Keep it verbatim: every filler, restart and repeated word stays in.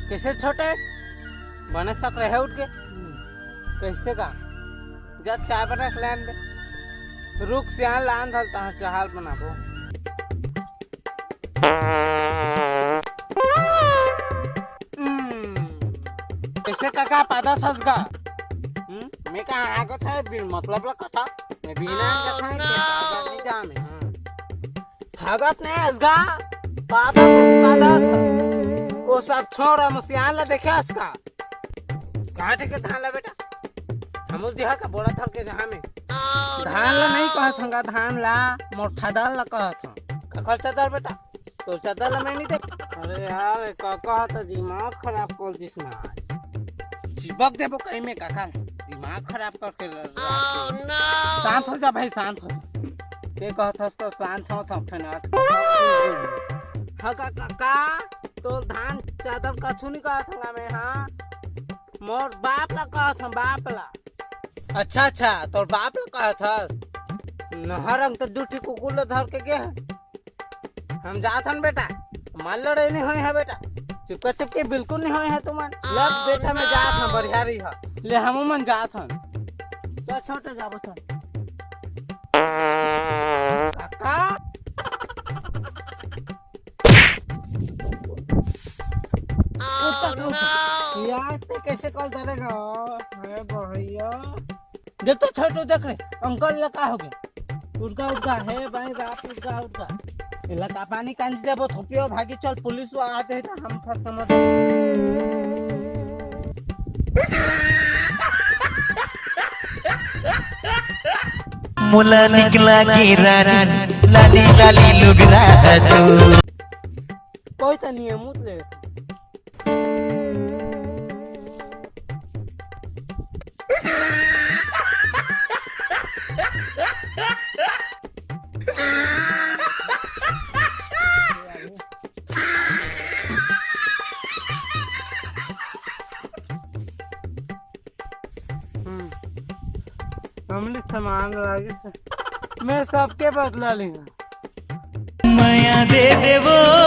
कैसे छोटे? बने सक रहे उठ के। कैसे का? जा चाय बना के लान बे। रुक सियान लान धल तहाँ चाहल बनाबो। हम्म, कैसे काका पादा थस गा? हम्म, मैं कहाँ आगत है बिन मतलब ला कथा। मैं बिना कथा है के पादा नहीं जा मैं। हाँ। भागत नहीं हस गा। पादा थस पादा थस। वो सब छोड़ हम सियान ला देखे हस का। काटे के धान ला बेटा। हम उस दिहा का बोला था के जहाँ में। धान ला नहीं कहत हंगा धान ला। मोर ठदल ला कहत हूँ। कखल चदर बेटा। तो चदर ला मैं नहीं देख। अरे यार का कहत दिमाग खराब कर दिस ना। चिपक देबो कहीं में काका। दिमाग खराब करके ल- शांत हो जा भाई शांत हो जा। के कहत हस तो शांत हो था फिर आज। हाँ का काका। तो धान चादर कछु नहीं कहत हंगा मैं हाँ। मोर बाप ला कहत हूँ बाप ला। अच्छा अच्छा तोर बाप ला कहत हस। नहर अंग तो दू ठी कुकुर ला धर के गे है। हम जात हन बेटा। माल लड़ाई नहीं होई है बेटा। चुपका चुपके बिल्कुल नहीं होई है तुमन। लग बेटा मैं जात हन बढ़िया रही है। ले हम मन जात हन। चल छोटे जाबो चल। काका। उठ, उठ, उठ। यार, ते कैसे कॉल करेगा? हे भैया। देख तो छोटू, देख रे, अंकल ला का हो गया? उठ गा, उठ गा, हे भाई बाप, उठ गा, उठ गा। इला का पानी कांजी देबो, थोपियो भागी चल, पुलिस वा आ जाए तो हम फंस समझ। मोला निकला के रानी, लाली लाली लुगरा तू। कोई तो नहीं है, मुत ले। हम्म। हमने सामान लागे से मैं सबके बदला लेंगे। मया दे देबो।